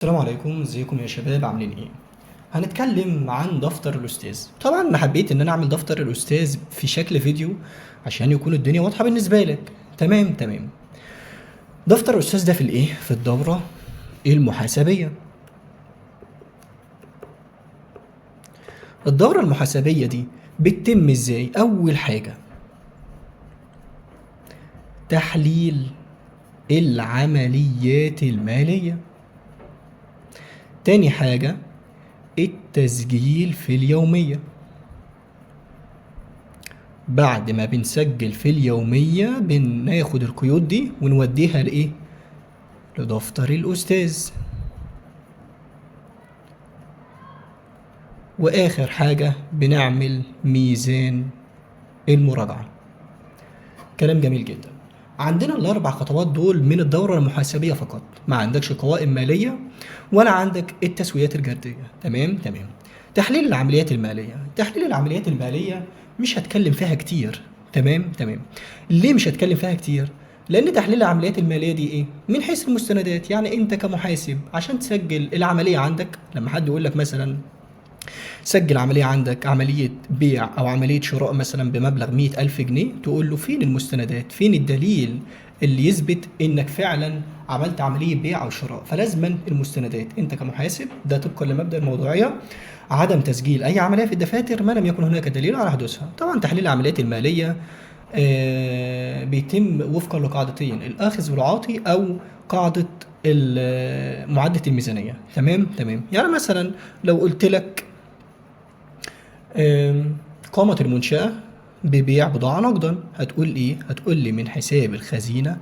السلام عليكم، ازيكم يا شباب؟ عاملين ايه؟ هنتكلم عن دفتر الاستاذ. طبعا انا حبيت ان انا اعمل دفتر الاستاذ في شكل فيديو عشان يكون الدنيا واضحة بالنسبة لك. تمام. دفتر الاستاذ ده في الايه؟ في الدورة المحاسبيه. الدورة المحاسبيه دي بتتم ازاي؟ اول حاجة تحليل العمليات المالية، تاني حاجة التسجيل في اليومية. بعد ما بنسجل في اليومية بناخد القيود دي ونوديها لإيه؟ لدفتر الأستاذ. وآخر حاجة بنعمل ميزان المراجعة. كلام جميل جدا. عندنا الأربع خطوات دول من الدورة المحاسبية فقط، ما عندكش قوائم مالية ولا عندك التسويات الجردية. تمام. تحليل العمليات المالية، تحليل العمليات المالية مش هتكلم فيها كتير. تمام. ليه مش هتكلم فيها كتير؟ لأن تحليل العمليات المالية دي إيه؟ من حيث المستندات. يعني أنت كمحاسب عشان تسجل العملية عندك، لما حد يقول لك مثلا سجل عملية عندك، عملية بيع أو عملية شراء مثلا بمبلغ 100,000 جنيه، تقول له فين المستندات؟ فين الدليل اللي يثبت إنك فعلا عملت عملية بيع أو شراء؟ فلازما المستندات. أنت كمحاسب ده طبقا لمبدأ الموضوعية، عدم تسجيل أي عملية في الدفاتر ما لم يكن هناك دليل على حدوثها. طبعا تحليل العمليات المالية بيتم وفقا لقاعدتين، الآخذ والعاطي أو قاعدة معادلة الميزانية. تمام. يعني مثلا لو قلت لك قامت المنشأة ببيع بضاعة نقدا، هتقول إيه؟ هتقول لي من حساب الخزينة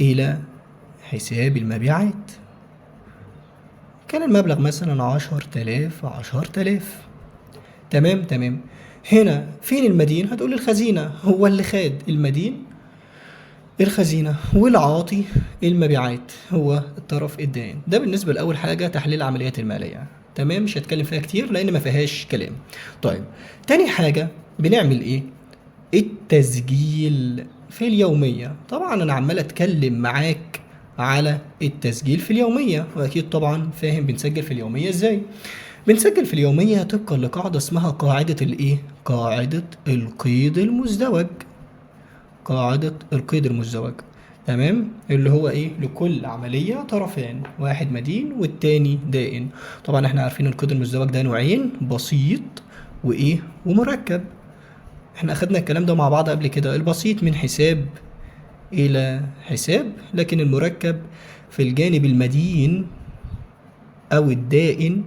إلى حساب المبيعات. كان المبلغ مثلا 10,000 10,000. تمام. هنا فين المدين؟ هتقول لي الخزينة، هو اللي خد المدين الخزينة، والعاطي المبيعات هو الطرف الدائن. ده بالنسبة لأول حاجة تحليل العمليات المالية. تمام، مش هتكلم فيها كتير لأن ما فيهاش كلام. طيب تاني حاجة بنعمل إيه؟ التسجيل في اليومية. طبعا أنا عمال أتكلم معاك على التسجيل في اليومية، وأكيد طبعا فاهم بنسجل في اليومية إزاي. بنسجل في اليومية طبقا لقاعدة اسمها قاعدة الإيه؟ قاعدة القيد المزدوج. قاعدة القيد المزدوج. تمام، اللي هو ايه؟ لكل عملية طرفان، واحد مدين والتاني دائن. طبعا احنا عارفين القيد المزدوج ده نوعين، بسيط وايه؟ ومركب. احنا اخدنا الكلام ده مع بعض قبل كده. البسيط من حساب الى حساب، لكن المركب في الجانب المدين او الدائن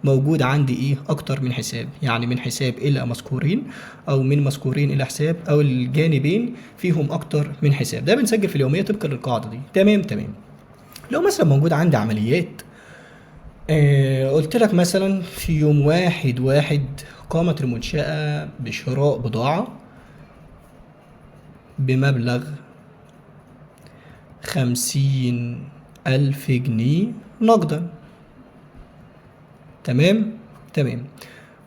موجود عندي ايه؟ اكتر من حساب، يعني من حساب الى مذكورين او من مذكورين الى حساب، او الجانبين فيهم اكتر من حساب. ده بنسجل في اليومية طبقا للقاعدة دي. تمام. لو مثلا موجود عندي عمليات، قلت لك مثلا في يوم 1/1 قامت المنشأة بشراء بضاعة بمبلغ 50,000 جنيه نقدا. تمام.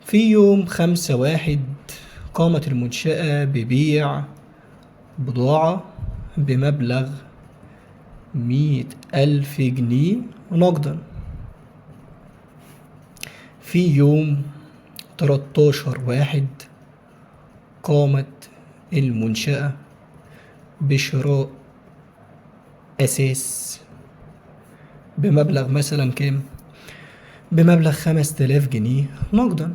في يوم 5/1 قامت المنشأة ببيع بضاعة بمبلغ 100,000 جنيه نقدا. في يوم 13/1 قامت المنشأة بشراء أساس بمبلغ مثلا كام؟ بمبلغ 5,000 جنيه نقدا.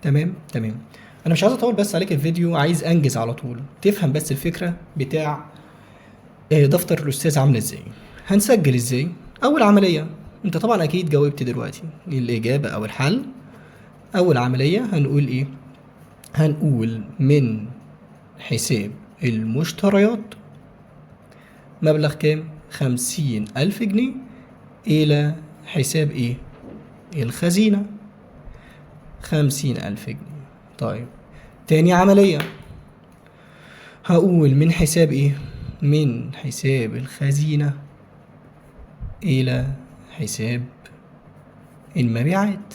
تمام. انا مش عايز اطول بس عليك الفيديو، عايز انجز على طول تفهم بس الفكرة بتاع دفتر الاستاذ عامله ازاي. هنسجل ازاي؟ اول عملية انت طبعا اكيد جاوبت دلوقتي الاجابة او الحل. اول عملية هنقول ايه؟ هنقول من حساب المشتريات مبلغ كام؟ 50,000 جنيه الى حساب ايه؟ الخزينة، 50,000 جنيه. طيب تاني عملية هقول من حساب ايه؟ من حساب الخزينة إلى حساب المبيعات.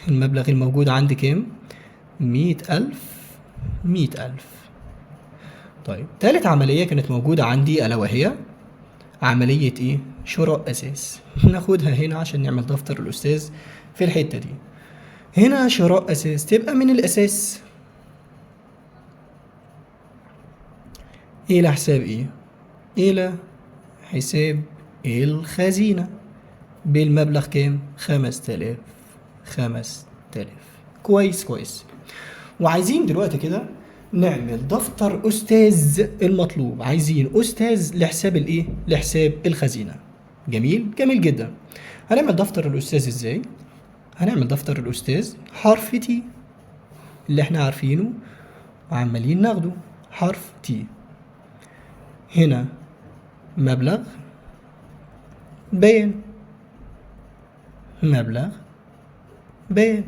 المبلغ الموجود عندي كام؟ 100,000، 100,000. طيب تالت عملية كانت موجودة عندي ألا وهي عملية إيه؟ شراء أساس. ناخدها هنا عشان نعمل دفتر الأستاذ في الحتة دي. هنا شراء أساس تبقى من الأساس إلى حساب إيه؟ إلى حساب الخزينة بالمبلغ كام؟ 5000. 5000. كويس كويس. وعايزين دلوقتي كده نعمل دفتر أستاذ المطلوب، عايزين أستاذ لحساب الإيه؟ لحساب الخزينة. جميل جميل جدا. هنعمل دفتر الأستاذ إزاي؟ هنعمل دفتر الأستاذ حرف T اللي احنا عارفينه وعمالين ناخده، حرف T. هنا مبلغ بيان، مبلغ بيان.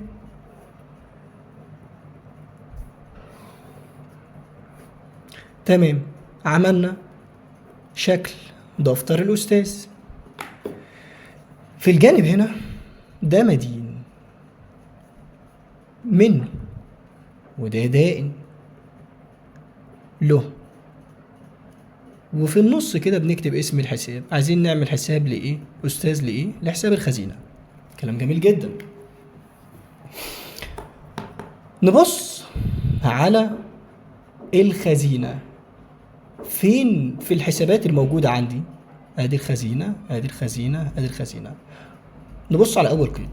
تمام، عملنا شكل دفتر الأستاذ. في الجانب هنا ده مدين منه وده دائن له، وفي النص كده بنكتب اسم الحساب. عايزين نعمل حساب لإيه؟ أستاذ لإيه؟ لحساب الخزينة. كلام جميل جدا. نبص على الخزينة فين في الحسابات الموجودة عندي. ادي الخزينة، ادي الخزينة، ادي الخزينة. نبص على اول قيد.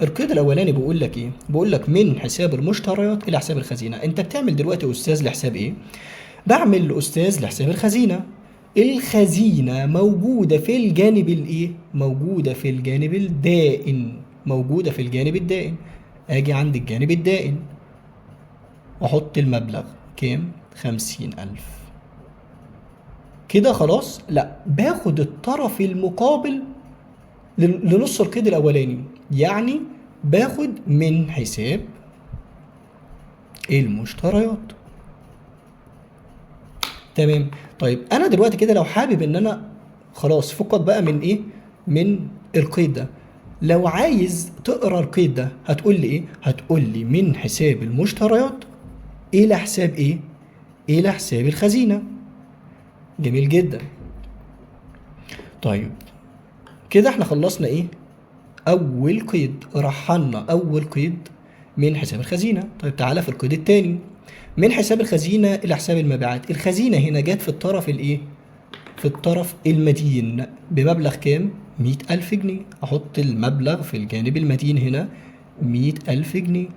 القيد الاولاني بيقول لك ايه؟ بيقول لك من حساب المشتريات الى حساب الخزينة. انت بتعمل دلوقتي استاذ لحساب ايه؟ بعمل استاذ لحساب الخزينة. الخزينة موجودة في الجانب الايه؟ موجودة في الجانب الدائن، موجودة في الجانب الدائن. اجي عند الجانب الدائن واحط المبلغ كام؟ 50,000. كده خلاص؟ لا، باخد الطرف المقابل لنص القيد الاولاني، يعني باخد من حساب المشتريات. تمام. طيب انا دلوقتي كده لو حابب ان انا خلاص فكك بقى من ايه؟ من القيد ده. لو عايز تقرا القيد ده هتقول لي ايه؟ هتقول لي من حساب المشتريات الى حساب ايه؟ الى حساب الخزينة. جميل جدا. طيب كده احنا خلصنا ايه؟ اول قيد، رحلنا اول قيد من حساب الخزينة. طيب تعالى في القيد الثاني، من حساب الخزينة الى حساب المبيعات. الخزينة هنا جت في الطرف الايه؟ في الطرف المدين بمبلغ كام؟ 100,000 جنيه. احط المبلغ في الجانب المدين هنا 100,000 جنيه،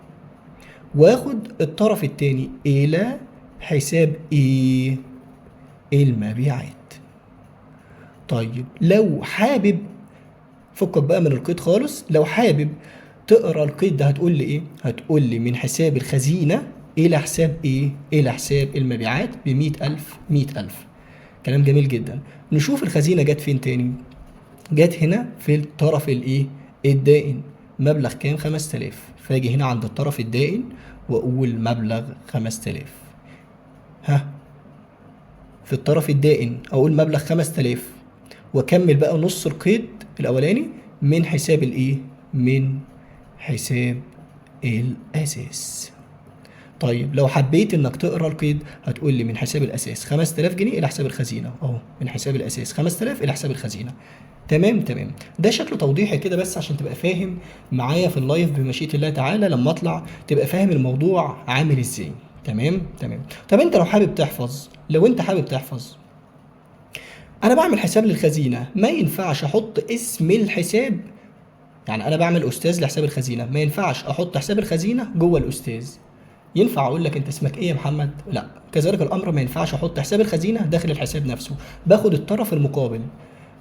واخد الطرف الثاني الى حساب ايه؟ المبيعات. طيب لو حابب فكك بقى من القيد خالص، لو حابب تقرا القيد ده هتقول لي ايه؟ هتقول لي من حساب الخزينة الى حساب ايه؟ الى حساب المبيعات ب 100,000 100,000. كلام جميل جدا. نشوف الخزينة جت فين تاني؟ جت هنا في الطرف الايه؟ الدائن. مبلغ كام؟ 5000. فاجي هنا عند الطرف الدائن واقول مبلغ 5000. ها، في الطرف الدائن اقول مبلغ 5000، واكمل بقى نص القيد الاولاني من حساب الايه؟ من حساب الاساس. طيب لو حبيت انك تقرا القيد هتقول لي من حساب الاساس 5000 جنيه الى حساب الخزينة. اهو من حساب الاساس 5000 الى حساب الخزينة. تمام تمام. ده شكل توضيحي كده بس عشان تبقى فاهم معايا في اللايف بمشيئة الله تعالى، لما اطلع تبقى فاهم الموضوع عامل ازاي. تمام تمام. طب انت لو حابب تحفظ، لو انت حابب تحفظ، انا بعمل حساب للخزينه، ما ينفعش احط اسم الحساب. يعني انا بعمل استاذ لحساب الخزينة، ما ينفعش احط حساب الخزينة جوه الاستاذ. ينفع اقول لك انت اسمك ايه يا محمد؟ لا. كذلك الامر ما ينفعش احط حساب الخزينة داخل الحساب نفسه، باخد الطرف المقابل.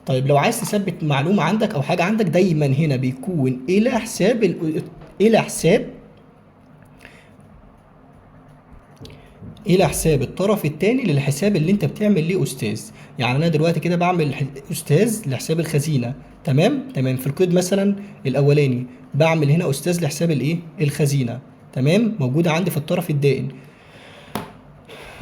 طيب لو عايز تثبت معلومة عندك او حاجة عندك، دايما هنا بيكون الى حساب الى حساب الطرف الثاني للحساب اللي انت بتعمل ليه استاذ. يعني انا دلوقتي كده بعمل استاذ لحساب الخزينة. تمام تمام. في القيد مثلا الاولاني بعمل هنا استاذ لحساب الايه؟ الخزينة. تمام، موجودة عندي في الطرف الدائن،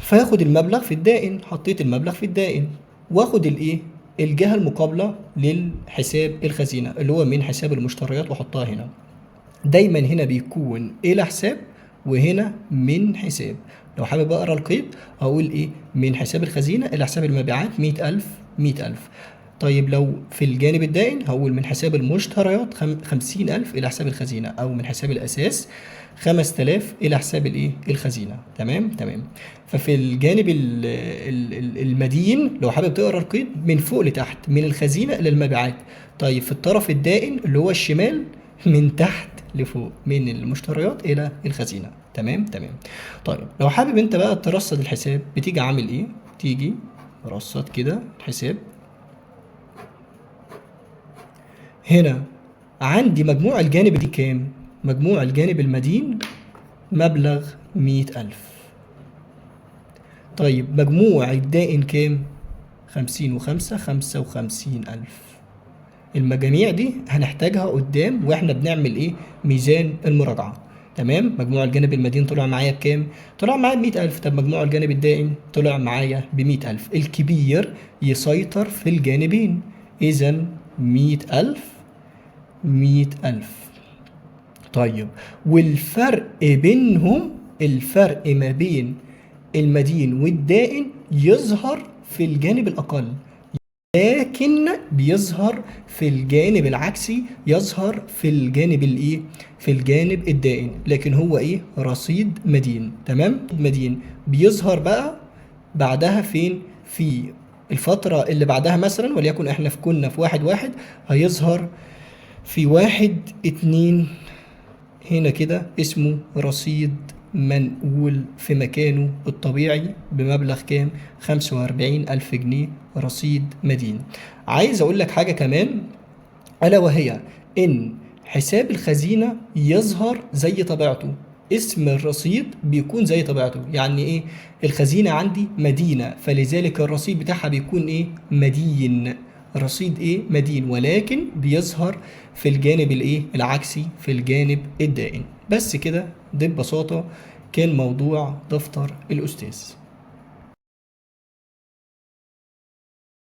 فاخد المبلغ في الدائن، حطيت المبلغ في الدائن، واخد الايه؟ الجهة المقابلة للحساب الخزينة اللي هو من حساب المشتريات واحطها هنا. دايما هنا بيكون الى حساب وهنا من حساب. لو حابب اقرا القيد اقول ايه؟ من حساب الخزينة الى حساب المبيعات 100,000 100,000. طيب لو في الجانب الدائن هقول من حساب المشتريات 50,000 إلى حساب الخزينة، أو من حساب الأساس 5,000 إلى حساب الإيه؟ الخزينة. تمام تمام. ففي الجانب المدين لو حابب تقرأ القيد من فوق لتحت، من الخزينة إلى المبيعات. طيب في الطرف الدائن اللي هو الشمال من تحت لفوق، من المشتريات إلى الخزينة. تمام تمام. طيب لو حابب أنت بقى ترصد الحساب بتيجي عامل إيه؟ تيجي رصد كده الحساب. هنا عندي مجموع الجانب دي كام؟ مجموع الجانب المدين مبلغ 100,000. طيب مجموع الدائن كام؟ 50 و5، 55,000. المجاميع دي هنحتاجها قدام واحنا بنعمل ايه؟ ميزان المراجعة. تمام. مجموع الجانب المدين طلع معايا بكام؟ طلع معايا ب100,000. طب مجموع الجانب الدائن طلع معايا ب100,000. الكبير يسيطر في الجانبين، إذن 100,000 100,000. طيب والفرق بينهم، الفرق ما بين المدين والدائن يظهر في الجانب الأقل، لكن بيظهر في الجانب العكسي، يظهر في الجانب الايه؟ في الجانب الدائن، لكن هو ايه؟ رصيد مدين. تمام، مدين بيظهر بقى بعدها فين؟ في الفترة اللي بعدها مثلا، وليكن احنا كنا في 1/1، هيظهر في 1/2 هنا كده، اسمه رصيد منقول في مكانه الطبيعي بمبلغ كام؟ 45,000 جنيه رصيد مدين. عايز اقول لك حاجة كمان، ألا وهي إن حساب الخزينة يظهر زي طبيعته، اسم الرصيد بيكون زي طبيعته. يعني إيه؟ الخزينة عندي مدينة، فلذلك الرصيد بتاعها بيكون إيه؟ مدين. رصيد إيه؟ مدين، ولكن بيظهر في الجانب الإيه؟ العكسي، في الجانب الدائن. بس كده، ده ببساطة كان موضوع دفتر الأستاذ.